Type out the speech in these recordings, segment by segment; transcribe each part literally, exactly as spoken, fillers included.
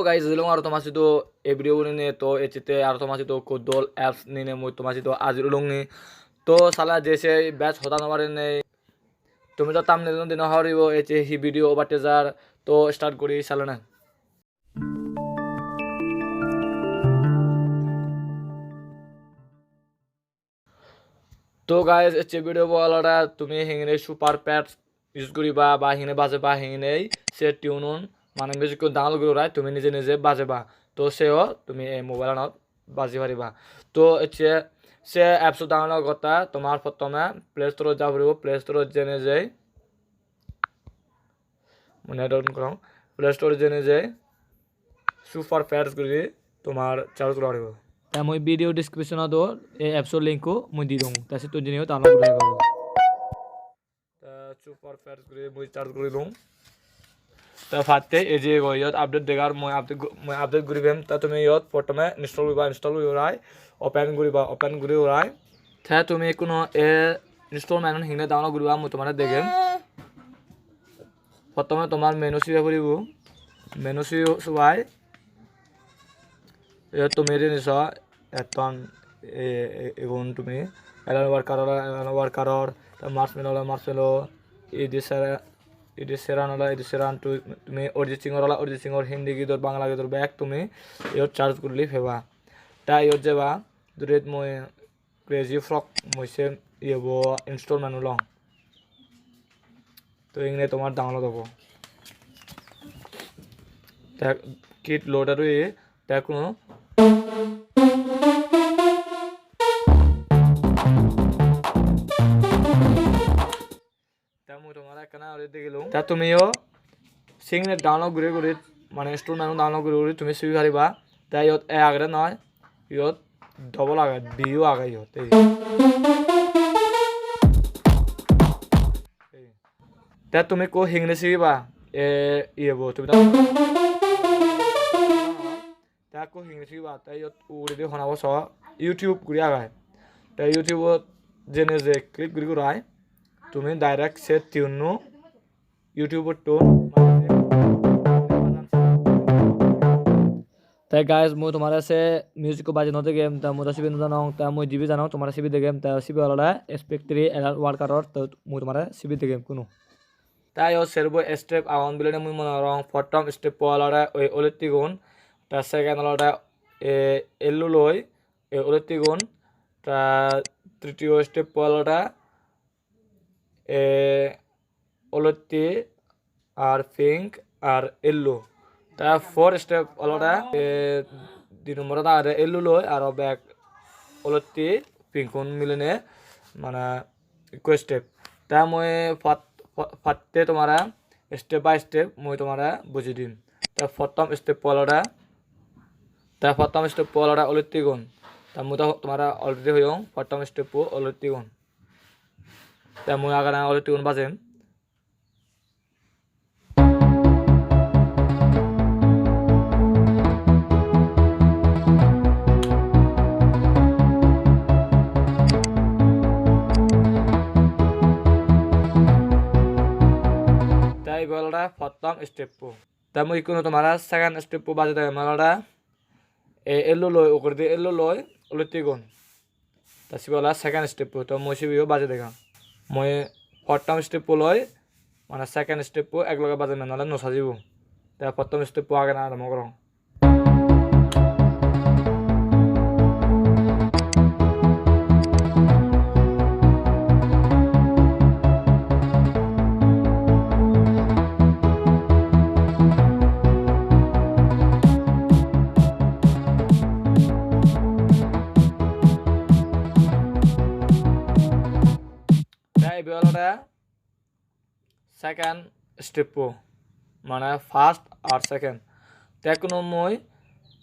Guys, ajilong aro toma sidu ei video bo nine, to ecche te aro toma sidu ekko dol apps nine mui toma sidu ajir olungi. To sala je se bej hoda no parinei, tumi to thumbnail-un dine hobor pebo ecche hi video obatte jar. To start guri salana. To guys, ecche video bo olode tumi hingiri Super Pads use guriba ba hingiri bajeba, hingiri se tune-un mane music-ko download guri urai tumi nije nije bajeba. To seyo tumi ei mobile-anot baji pariba. To ecche se apps-o download gotte tomar prothome Play Store-ot ja puribo, Play Store-ot jeinei jei mui net on gorong, Play Store-ot jeinei jei Super Pads guri tomar search gora puribo. Te mui video description-ot o ei apps-o link-ko mui di dong. Te sittun jeinei download guri pariba. Te Super Pads guri mui search guri dong. Te patte ei je ego iyot update degar, mui update gu-, mui update guri pem. Te tumi iyot prothome install guriba, install guri urai open guriba, open guri urai. Te tumi ekkuno ei installment-un hingiri download guriba mui tomare degem. Prothome tomar menu sibe puribo, menu sibe subai. Iyot tumi rini so, etton, e, e, igun tumi Alan Walker-or, Alan Walker-or, te Marshmello ole Marshmello, Ed Sheeran, Ed Sheeran ole Ed Sheeran, tu-, tumi Arijit Singh-or ole Arijit Singh-or, Hindi gidor, Bangla gidor bek tumi iyot search gurile peba. Te iyot jeba, durit mui Crazy Frog mui se iyebo installment-o long. To ingre tomar download obo. Te kit loader oye, te kuno. Te mui tomare ekkana guri degilung. Te tumiyo singlet download guri guri, mane installment download guri guri tumi sibi pariba. Te iyot A agede noi, iyot double age, B o age iyot. Ei. Te tumi ekko hingiri sigiba, e, iyebo, tumi ta-, te ekko hingiri sigiba, te iyot uguredi hon ebo so, YouTube guri agey. Te YouTube-ot jeinei je click guri gurai, tumi direct se tune-o YouTube-ottun. Te guys, mui tomare se music-ko baje no degem, te mui do sibe no janong, te mui dibe janong tomare sibe degem, te sibe olode Spectre Alan Walker-or, te mui tomare sibe degem kuno. Te iyot serbo step agon bilinei mui mone gorong. Pottom step-po olode oi olotte gun, te second olode, e, yellow loi, e, olotte gun, te tritiyo step-po olode, e, olotte ar pink ar yellow. Te four step olode, e, di nomborot agede yellow loi aro bek olotte pink-un milinei mane ekko step. Te mui pat-, pa-, patte tomare step by step mui tomare bujei dim. Te pottom step-po olode, te pottom step-po olode olotte gun. Te mui do tomare already hoyong, pottom step-po olotte gun. Te mui agana olotte gun bajem. Te ibe olode pottom step-po. Te mui ikkunu tomare second step-po baje degem olode, e, yellow loi, uguredi yellow loi, olotte gun. Te sibe olode second step-po, to mui sibeyo baje degem. Mui pottom step-po loi, mane second step-po ek loge bajem, nole no sajibo. Te pottom step-po agene arambo gorong. Te ibe olode second step-po, mane first ar second. Te ekkunu mui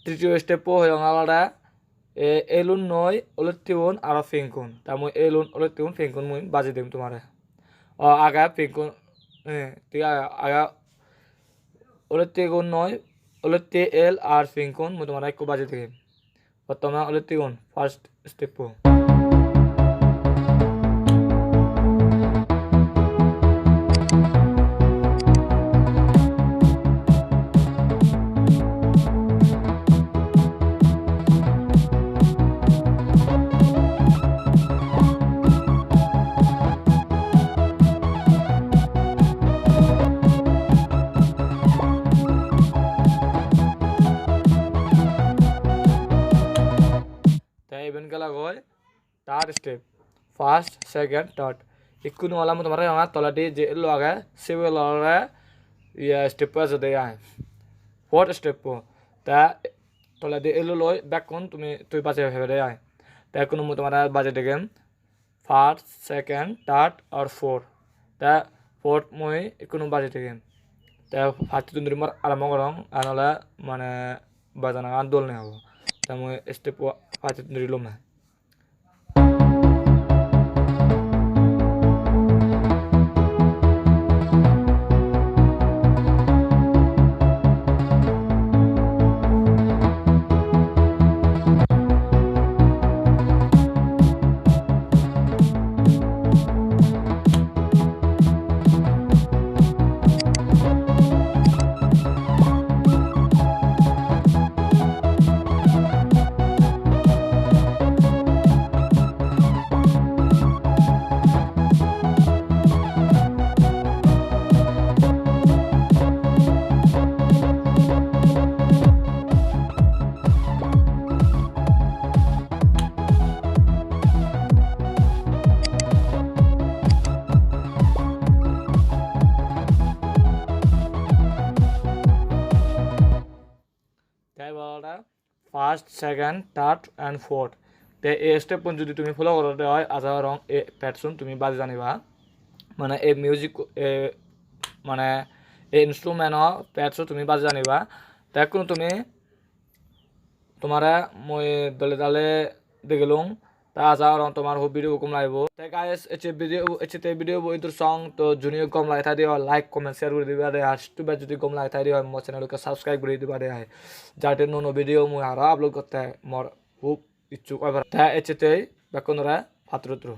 tritiyo step-po hoyong olode, e, yellow-un noi, olotte-un aro pink-un. Te mui yellow-un, olotte-un, pink-un mui baje dim tomare. O, age pink-un, e, thik age, age olotte-un noi, olotte, yellow ar pink-un mui tomare ekko baje degem. Prothome olotte gun, first step-po. step, first, second, third. Ikkunu ole mui tomare degonge toledi je yellow age, sibe olode ye step-po ejede ai. Fourth step-po. Te toledi yellow loi bekkun tumi, tui bajei pebede ai. Te ikkunu mui tomare bajei degem. First, second, third or fourth. Te fourth mui ikkunu bajei degem. Te first-tun dhuri mui arambo gorong, iyan ole mane bajanagan dol nei obo. Te mui step first-tun dhuri lom ai. Te ebar olode first, second, third and fourth. Te ei step-un jodi tumi follow gorode oi, aja gorong ei pads-un tumi baji janiba. Mane ei music, ei, mane ei instrument-o pads-o tumi baji janiba. Te ikkunu tumi tomare mui dole dale degelung. Te aja gorong tomar hub video bo gom lagibo. Te guys, ecche video, ecche te video bo idur song, to juniyo gom lage thai de oi, like, comment, share guri diba de, ar sidu bej jodi gom lage thai de oi, mo channel-o subscribe guri diba de ai, jate nuo nuo video mui aro upload gotte mor hub ichchuk oi para. Te ecche te bekkunore patturuturu.